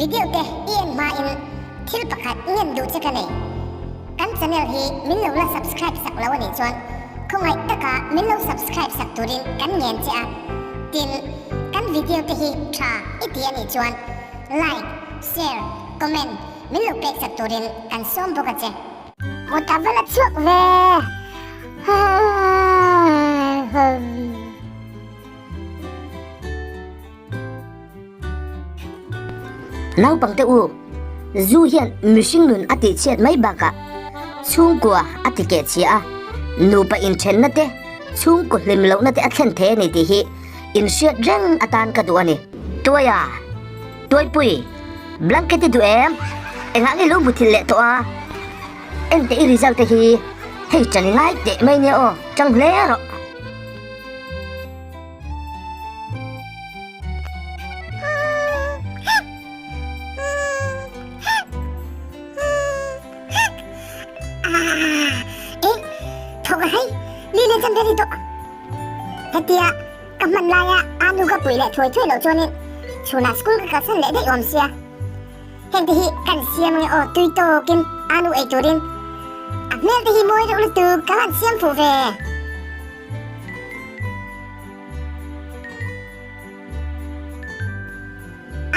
Video te i en hma in thil pakhat ngen duh che ka nei. Kan channel hi min lo la subscribe sak lo anih chuan khawngaih taka min lo subscribe sak turin kan ngen che a. Tin, kan video te hi tha i ti anih chuan like, share, comment min lo pek sak turin kan sawm bawk a che. Mut a va la chhuak ve. Naupangte u, zu hian mihring nun a tihchhiat mai bakah chhungkua a ti keh chhia a, nupa inthenna te, chhungkaw hlim lohna te a thlen thei a ni tih hi inhriat reng atan ka duh a ni. Tuaia, Tuaipui, blanket i duh em? Engah nge lo muthilh leh tawh a? Enteh i result te hi hei ṭan i ngai teh mai nia aw, ṭang hle rawh. Hetia ka hman laia anu ka pui leh thuai thuai loh chuanin chhunah school ka kalsan leh daih awm sia. Hengte hi kan siam ange aw tui tawkin anu ei turin a hmel te hi mawi reuh lutuk ka han siam fuh ve.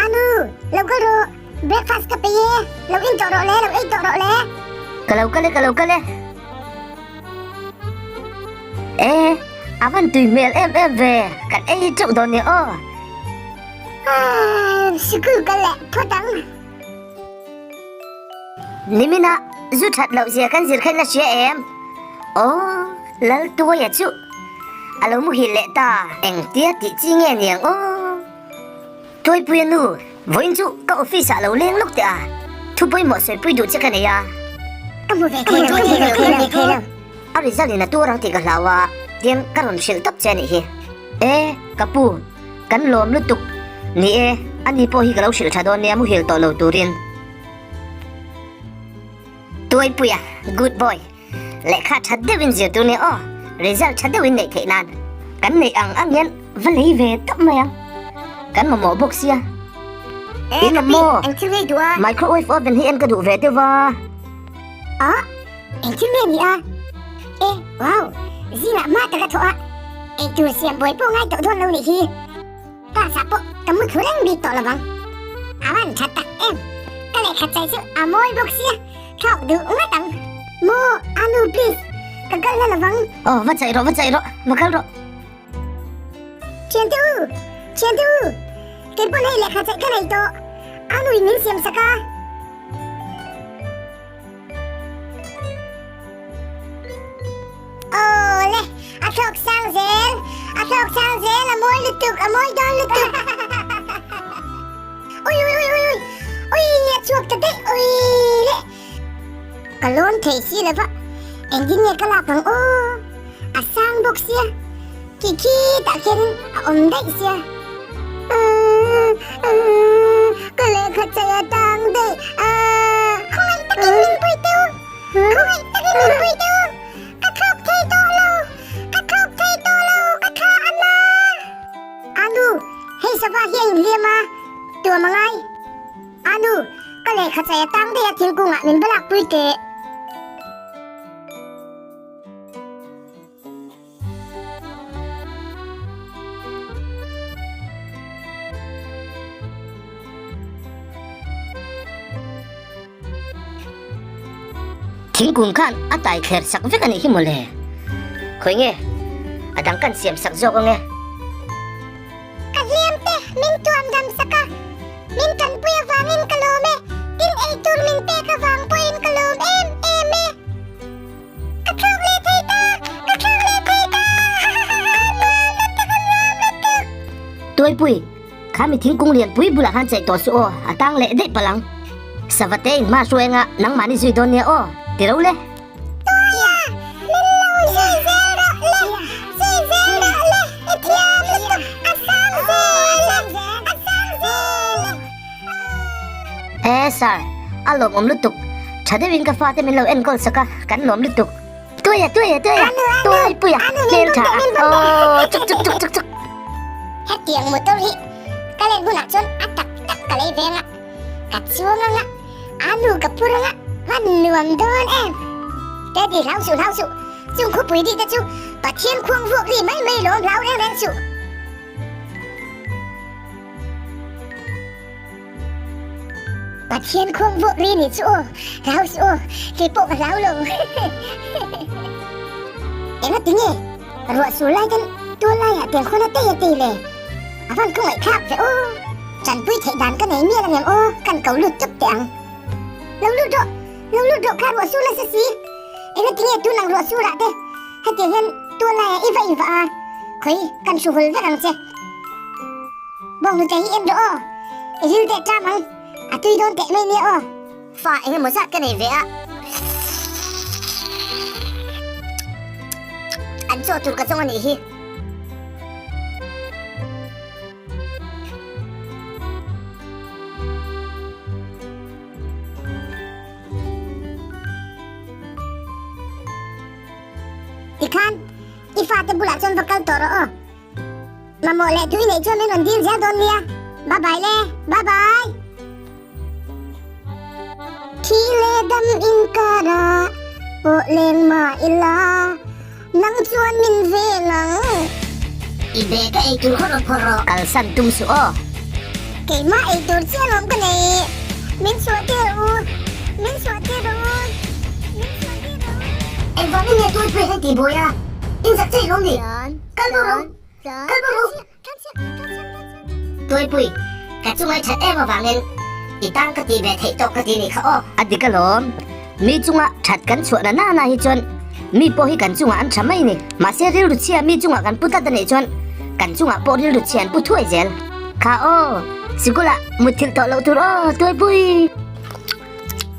Anu, lo kal rawh, breakfast ka pe e, lo in tawh rawh le, lo ei tawh rawh le. Ka lo kal e, ka lo kal e. E, a van tui hmel em em ve, kan ei teuh dawn nia aw. Ah, sikul kal leh phawt ang. Nimina zu that loh zia kan zir khan la hria em? Aw, Laltuaia chu a lo muhil leh ta. Engtia tih chi nge niang aw? Tuaipuia nu, vawiin chu ka office ah lo leng lawk teh a, thu pawimawh sawipui duh che ka nei a. Ka hmu ve thei lo, ka hmu ve thei lo, ka hmu ve thei lo. A result in a tur ang tih ka hlau a, tiang ka rawn hrilh tawp che a nih hi. E, ka pu. Kan lawm lutuk. Ni e, ani pawh hi ka lo hrilh tha dawn nia muhil tawh lo turin. Tuaipuia, good boy. Lehkha tha deuhin zir tur nia aw, result tha deuhin neih theih nan. Kan neih ang ang hian va lei ve tawp mai ang. Kan mamawh bawk sia. E, In ka awm pi, maw? eng thil ngei duh a? Microwave oven hi en ka duh ve deuh va. A, eng thil nge ni a? E, wow, zingah hma taka thawh a, eitur siam buai pawh ngai tawh dawn lo nih hi. Class ah pawh ka mu thu reng bik tawh lovang. A van tha tak em, ka lehkha chai chu a mawi bawk sia, thlawk duh ngat ang. Maw, Anu please, ka kal na lovang. Aw, va chai rawh, va chai rawh, va kal rawh. Thiante u, thiante u, kei pawn hei lehkha chai ka nei tawh, Anu in min siam sak a. Awle, a thlawk sang zel, a thlawk sang zel, a mawi lutuk, a mawi dawn lutuk. Ui ui ui ui ui, ui a chhuak ta daih, ui le. Ka lawn thei si lova, engtin nge ka lak ang aw, a sang bawk sia, khi khi tah khian a awm daih sia. Ka lehkha chei a tang daih a. Khawngaih takin min pui teu, khawngaih takin min pui teu, ka thlawk thei tawh lo, ka thlawk thei tawh lo, ka thla a na. Anu, hei sava hi a inhliam a, tuam a ngai. Anu, ka lehkha chei a tang daih a thingkungah min va lak pui teh. Thingkung khan a tai thler sak vek a nih hi mawle. Khawi nge a dang kan siam sak zawk ange. Ka hliam te min tuam dam sak a, min tanpui avangin ka lawm e, tin eitur min pek avang pawhin ka lawm em em e. Ka thlawk leh thei ta! Ka thlawk leh thei ta! Nuam lutuk a, nuam lutuk! Tuaipui, kha mi thingkung lianpui bulah khan cheih tawh suh aw, a tang leh daih palh ang. Savate in hma hruai anga nangmahni zui dawn nia aw, ti ro le. Tuaia, min lo zui zel rawh le, zui zel rawh le, i thiam lutuk, a sang zel e, a sang zel e. E sir, a lawmawm lutuk. Tha deuhin ka fate min lo enkawl sak a, kan lawm lutuk. Tuaia, tuaia, tuaia, tuaipuia, hmel tha a, aww, chuk chuk chuk chuk chuk. Hetiang motor hi ka len hunah chuan a tak tak ka lei veng a. Hlau suh, hlau suh. Chung khawpui ri te chu Pathian khuang vuak ri mai mai lawm hlau reng reng suh. Pathian khuang vuak ri nih chu aw, hlau suh aw, kei pawh ka hlau lo. Enga tinge ruah sur lai ten tual laiah tiang khawn a tei a tei le? A van ka ngaihthlak ve aw. Tanpui theih dan ka nei mial angem aw, kan ko lut tup teh ang. Lo lut rawh, lo lut rawh kha ruah sur nasa si. Enga tinge tun ang ruah surah te hetiang hian tual laiah i va in vah a, khawi kan hru hul vek ang che. Bawnghnute hi en rawh aw, i ril teh ṭam ang, a tui dawn teh mai nia aw. Fa eng emaw zat ka nei ve a, an chaw tur ka zawng a nih hi. Tikhan, i fate bulah chuan va kal tawh rawh aw. Mamawh leh tui neih chuan min rawn dil zel dawn nia. Bye bye le, bye bye. Thi leh dam inkara pawh leng mah ila, nang chuan min veng ang. I be ka ei tur khaw rawn phawrh rawh. Kalsan tum suh aw. Keimah ei tur chiah lawm ka nei. Min chhuah tir u, min chhuah tir u, min chhuah tir u. Engvangin nge tuipui hei tih buai a inzak chei lawm ni? Kal bo ro! Kal bo ro! Tuaipui, ka chunga i that em avangin i tan ka tih ve theih tawk ka ti nih kha aw. A dik alawm, mi chunga that kan chhuah na na na hi chuan mi pawh hi kan chungah an tha mai ni. Mahse rilru chhia mi chungah kan pu tlat a nih chuan kan chungah pawh rilru chhia an pu thuai zel. Kha aw, sikulah mutthilh tawh loh tur aw Tuaipui.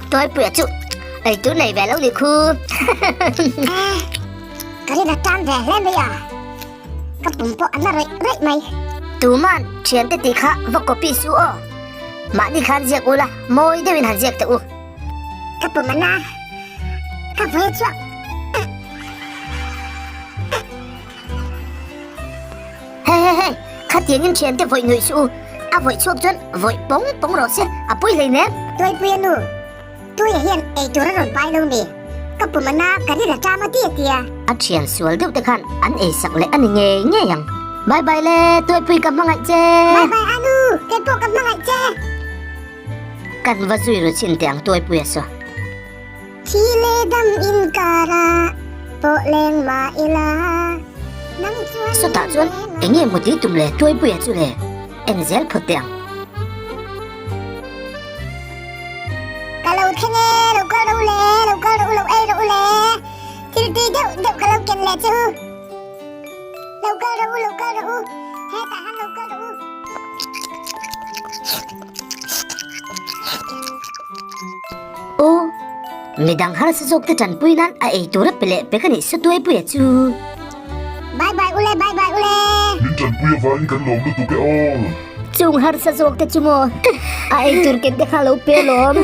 Tuaipuia chu ei tur nei ve lo ni khu. Ka rin a tan ve hle mai a, ka pum pawh a na raih raih mai. Tuman thiante tih kha va copy su aw. Mahni khan ziak ula, mawi deuhin han ziak teh u. Ka pum a na, ka vawi chhuak. He he he, khatiangin thiante vawi nuih suh u, a vawi chhuak chuan vawi pawng pawng rawh se, a pawi hlei nen. Tuaipui a nu, Tuia hian ei tur a rawn pai lo mi, ka pum a na ka ril a ṭam a ti a tia. A thian sual deuh te khan an ei sak leh a ni ngei ngei ang. Bye bye le, Tuaipui ka hmangaih che. Bye bye a nu, kei pawh ka hmangaih che. Kan va zui ru chin teh ang Tuaipui a saw. Thi leh dam inkara pawh leng mah ila nang chuan Sawtah chuan eng nge maw tih tum le Tuaipuia chu le en zel phawt teh ang. Ka lo thleng e, lo kal rawh u le, lo kal rawh u, lo ei rawh u le, thil tui deuh deuh ka lo ken leh che u. Lo kal rawh u, lo kal rawh u, hetah han lo kal rawh u. Aw, midang harsa zawk te tanpui nan a ei tur a pe leh pek a nih Sutuaipuia chu. Bye bye ule, bye bye ule. Min tanpui avangin kan lawm lutuk e aw. Chung harsa zawk te chu maw a ei tur ken te kha lo pe alawm.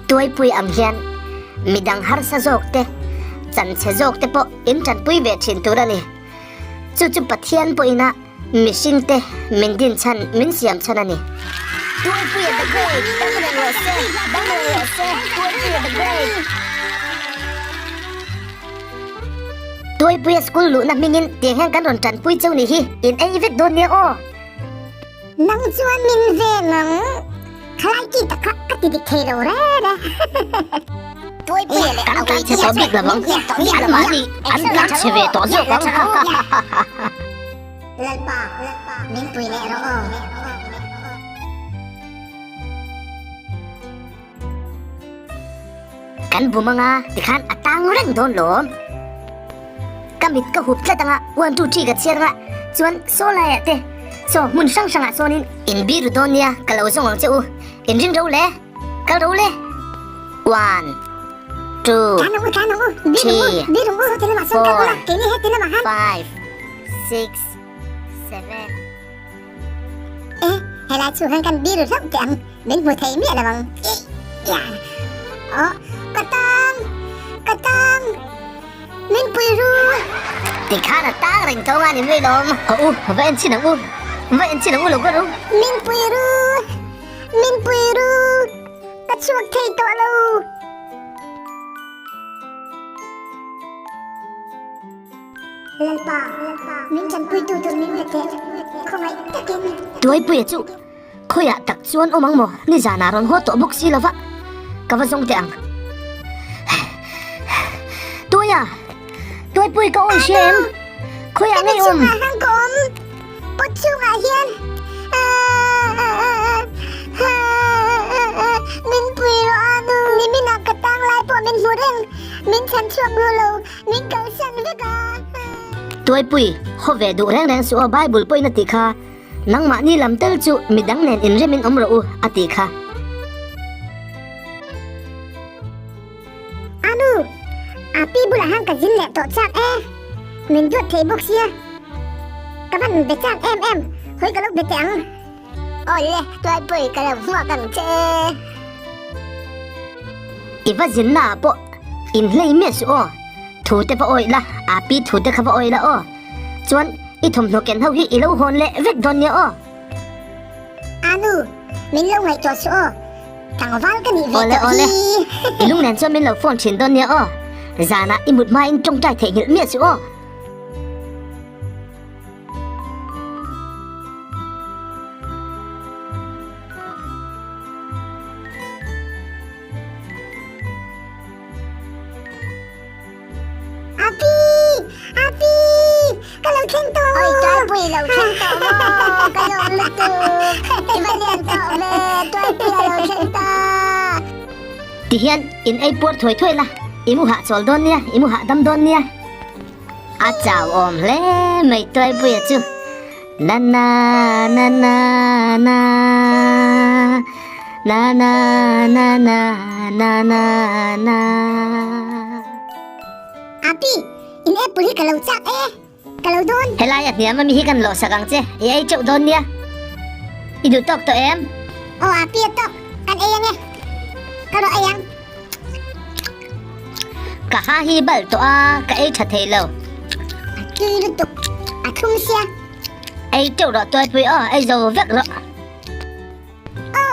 Tuaipui ang hian midang harsa zawk te, chanchhe zawk te pawh in tanpui ve thin tur a ni. Chu chu Pathian pawhin a Mihring te min din chhan min siam chhan a ni. Tuipuia the great dam reng rawh se, dam reng rawh se, Tuipuia the great. Tuipuia school luhna hmingin tiang hian kan rawn tanpui cheu nih hi, in ei vek dawn nia aw. Nang chuan min veng ang, khalai ki tak kha ka ti dik thei lo re re. Tuipuia leh Kan tlan chhe tawh bik lo ang, an mahni an tlan chhe ve tawh zawk ang. Lalpa, min pui leh rawh aw. Kan bum anga tikhan a tang reng dawn lawm. Ka mit ka hup tlat anga 1 2 3 ka chhiar anga chuan saw laiah te saw hmun hrang hrangah sawnin in biru dawn nia ka lo zawng ang che u. In ring ro le, kal ro le. 1 2 3 4 5 6 7 E, helai chhung hian kan biru hlauh teh ang, min hmu thei miah lo ang. Aw, ka tang, ka tang, min pui ru. Tikhan a tang reng tawng a ni mai lawm. Haw u, va en chin ang u, va en chin ang u lo ka ru. Min pui ru, min pui ru, ka chhuak thei tawh lo. Lalpa, min tanpuitu tur min pe teh, khawngaih takin. Tuaipuia chu khawiah tak chuan awm ang maw? Nizanah rawn haw tawh bawk si lova, ka va zawng teh ang. Tuaia! Tuaipui ka awi hria em? Khawiah ngei awm? Ka chungah hian ka awm, pot chungah hian. Min pui rawh a nu, niminah ka tang lai pawh min hmu reng, min chhan chhuak duh lo. Min kalsan vek a. Tuaipui, haw ve duh reng reng suh aw Bible pawhin a tih kha, nangmahni lam tel chu midang nen inremin awm rawh u a tih kha. Anu, a pi bulah hian ka zin leh tawh chak e, min duat thei bawk sia, ka van be chak em em, hawi ka lo be teh ang. Awle, Tuaipui ka lo hmuak ang che. I va zinna ah pawh in hlei miah suh aw, thu te va awih la, a pi thu te kha va awih la aw. Chuan i thawmhnaw ken ho hi i lo hawn leh vek dawn nia aw. Anu, min lo ngaihtuah suh aw, tlangval ka nih ve Awle tawh awle, hi. i lunglen chuan min lo phone thin dawn nia aw, zanah i mut hmain tawngtai theihnghilh miah suh aw. Api! Api! Ka lo thleng tawh! Oi, Tuaipui lo thleng tawh maw? Ka lawm lutuk! I va lian tawh ve! Tuaipui a lo thleng ta! Tihian in ei puar thuai thuai la, i mu hahchawl dawn nia, i mu hahdam dawn nia. A chau awm hle mai Tuaipuia chu Na na na na na Na na na na na na na Api, in apple hi ka lo chak e, ka lo dawn. Helai a hniam ami hi kan lawh sak ang che, i ei teuh dawn nia. I duh tawk tawh em? Aw Api a tawk, kan ei ange. Ka rawh ei ang. Ka ha hi bal tawh a, ka ei tha thei lo. A tui lutuk, a thlum sia. Ei teuh rawh Tuaipui aw, ei zo vek rawh.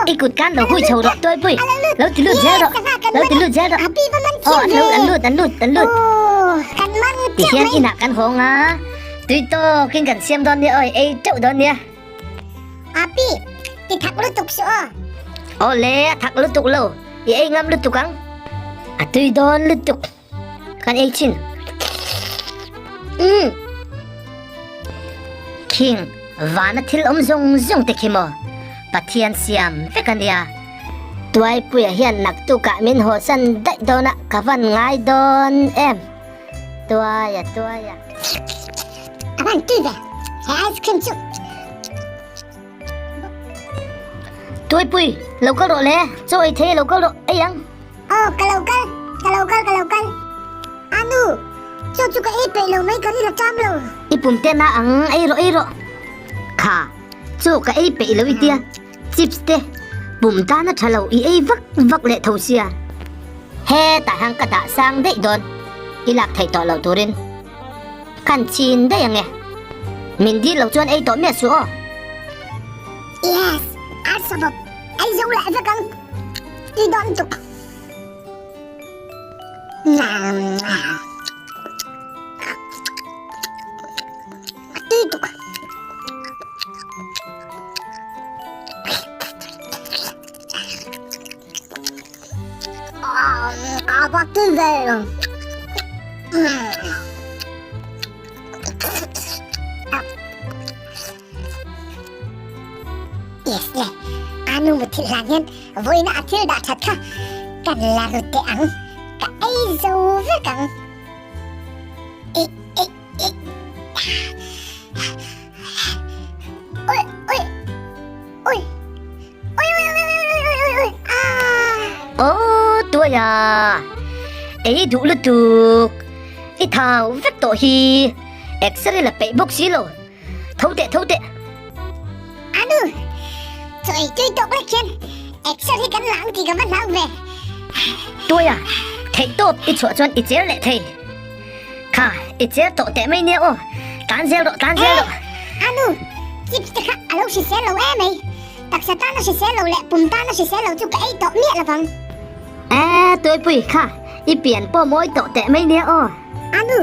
I kut kan lo hui chho rawh Tuaipui, lo ti lut zel rawh, lo ti lut zel rawh. Aw an lut, an lut, an lut, an lut. Tihian inah kan hawng a, tui tawkin kan siam dawn nia aw, ei teuh dawn nia. Api, ti thak lutuk suh aw. Aw le, a thak lutuk lo. I ei ngam lutuk ang. A tui dawn lutuk. Kan ei thin. Umm. Khing, vana thil awm zawng zawng te khi maw? Pathian siam vek a nia. Tuaipuia hian naktukah min hawsan daih dawn a, ka van ngai dawn em. Tuaia, tuaia. A van tui ve, he ice cream chu. Tuaipui, lo kal rawh le, chaw ei thei lo kal rawh, ei ang. Aw, ka lo kal, ka lo kal, ka lo kal. Anu, chaw chu ka ei peih lo mai ka ri la ṭam lo. I pum te na ang, ei rawh, ei rawh. Kha, chaw ka ei peih lo i tia, chips te pum tan a ṭha lo i ei vak vak leh tho sia. Hetah hian ka dah sang daih dawn, i lak theih tawh loh turin kan chin daih ang e. Min dil lo chuan ei tawh miah suh aw. Yes, ar sabawp ei zo leh vek ang, tui dawn tuk. Tui tuk. Yes le, anu mu thil hlan hian vawiin a thil dah that kha kan la ru teh ang, ka ei zo vek ang. Ui ui ui. Ui ui ui ui ui ui ui ui ah. Aw tuaia ei duh lutuk i thau vek tawh hi x-ray la peih bawk si lo tho teh tho teh. Anu chaw ei tui tawk lek hian x-ray hi kan la ang tih ka va hlau ve. Tuaia theih tawp i chhuah chuan i cher leh thei kha i cher tawh teh mai nia aw tan zel rawh tan zel rawh. Anu chips te kha a lo hrisel lo em ei. Taksa tana hrisel lo leh pum tana hrisel lo chu ka ei tawh miah lovang. Eeh Tuaipui kha i pian pawh mawi tawh teh mai nia aw. Anu,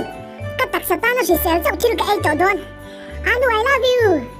Ka taksa tana hrisel chauh thil ka ei tawh dawn. Anu I love you!